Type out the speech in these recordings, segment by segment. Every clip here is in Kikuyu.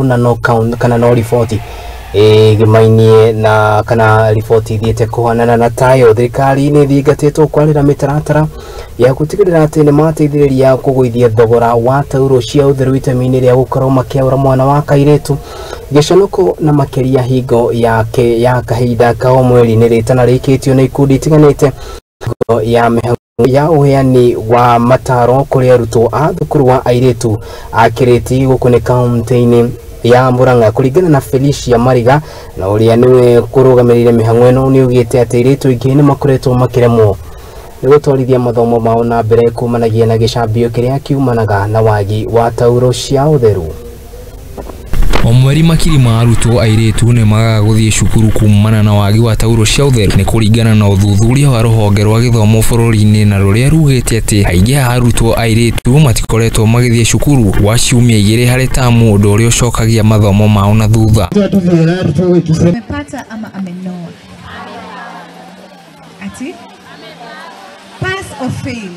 Na no count kana no riboti ĩgĩmainie na kana riboti ithiĩte kũhanana na tayo. Thirikari nĩ ĩthingatĩtwo kwarĩra mĩtaratara ya gũtigĩrĩra atĩ nĩ mateithĩrĩria kũgũithia thogora wa tauro cia ũtheru itemi-inĩ rĩa gũkorwo makĩaũra mwana wa kairĩtu gĩconoko, na makĩria hingo yake ya kahinda ka o mweri nĩ rĩtana rĩikĩtio nĩ ikundi itiganĩte ya mĩhang'o ya ũheani wa mataro kũrĩ arutwo a thukuru wa airĩtu a Kĩrĩti gũkũ nĩ kaunti-inĩ ya Murang'a. Kũringana na Felicia Mariga, na ũrĩa nĩwe kũrũgamĩrĩire mĩhang'o ĩno, nĩ augĩte atĩ airĩtu aingĩ nĩ makoretwo makĩremwo nĩ gũtwarithia mathomo mao na mbere kumanagia na gĩcambio kĩrĩa kiumanaga na wagi wa tauro cia ũtheru. O mweri makiri ma arutwo airĩtu nĩ magaga gũthiĩ cukuru kumana na wagi wa tauro cia ũtheru, nĩ kũringana na ũthuthuria wa rũhonge rwa gĩthomo bũrũri-inĩ, na rũrĩa rugĩte atĩ aingĩ a arutwo airĩtu matikoretwo magĩthiĩ cukuru gwa ciumia 2 harĩ tamu, ũndũ ũrĩa ũcokagia mathomo mao na thutha. Amepata ama amenoa? Ati? Pass or fail?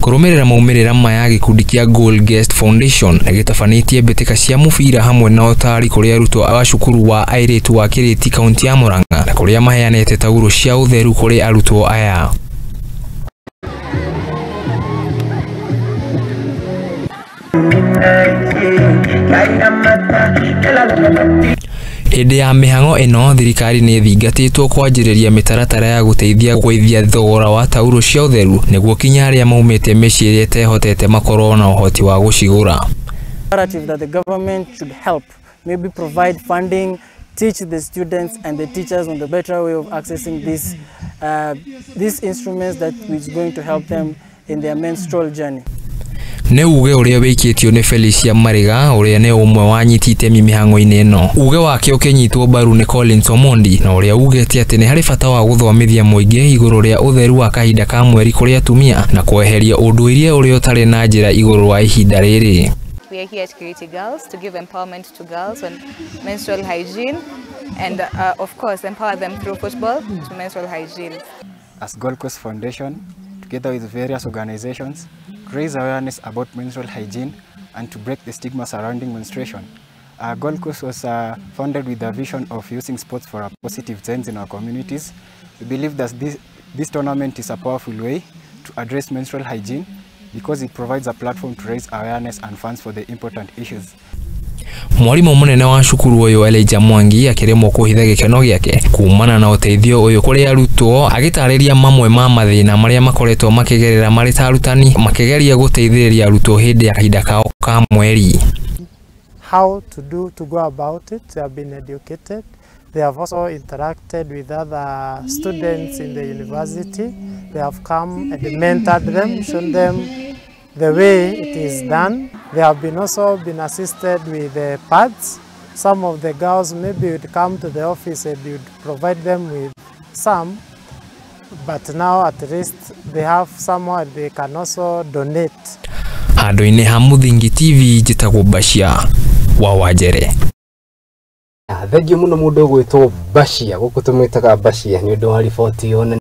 Kũrũmĩrĩra maumĩrĩra maya, gĩkundi kĩa Goal Guest Foundation nĩ gĩtabanĩtie mbĩtĩka cia mũbira hamwe na ũtaari kũrĩ arutwo a cukuru wa airĩtu wa Kĩrĩti, kaunti ya Murang'a, na kũrĩa maheanĩte tauro cia ũtheru kũrĩ arutwo aya. Hĩndĩ ya mĩhang'o ĩno, thirikari nĩ ĩthingatĩtwo kwanjĩrĩria mĩtaratara ya gũteithia kũgũithia thogora wa tauro cia ũtheru nĩguo kinya arĩa maumĩte mĩciĩ ĩrĩa ĩtehotete makorwo na ũhoti wa gũcigũra. Imperative that the government should help, maybe provide funding, teach the students and the teachers on the better way of accessing these instruments that is going to help them in their menstrual journey. Nĩ uge ũrĩa wĩkĩtio nĩ Felicia Mariga, ũrĩa nĩ ũmwe wa anyiti itemi mĩhang'o-inĩ ĩno. Uge wake ũkĩnyitwo mbaru nĩ Collins Omondi, na ũrĩa ugĩte atĩ nĩ harĩ bata wa gũthomithia mũingĩ igũrũ rĩa ũtheru wa kahinda ka mweri kũrĩ atumia na kweheria ũndũire ũrĩa ũtarĩ na njĩra igũrũ wa ihinda rĩrĩ. We are here at Kiriti Girls to give empowerment to girls on menstrual hygiene and of course empower them through football to menstrual hygiene. As Gold Coast Foundation, together with various organizations, to raise awareness about menstrual hygiene and to break the stigma surrounding menstruation. Gold Coast was founded with the vision of using sports for a positive change in our communities. We believe that this tournament is a powerful way to address menstrual hygiene because it provides a platform to raise awareness and funds for the important issues. Mwarimũ mũnene wa cukuru ũyũ Elijah Mwangi akĩremwo kũhitha gĩkeno gĩake kumana na ũteithio ũyũ kũrĩ arutwo, agĩtarĩria mamwe ma mathĩna marĩa makoretwo makĩgerera marĩ ta arutani makĩgeria gũteithĩrĩria arutwo hĩndĩ ya kahinda kao ka mweri. How to go about it. They have been educated. They have also interacted with other students in the university. They have come and mentored them, shown them the way it is done. They have been also been assisted with the pads. Some of the girls maybe would come to the office and you'd provide them with some, but now at least they have somewhere they can also donate. Handũ-inĩ ha Mũthingi TV, njĩtagwo Bashia wa Wanjere. Thengiũ mũno mũndũ ũgwĩtwo Bashia, gũkũ tũmwĩtaga Bashia nĩ ũndũ wa riboti ĩyo.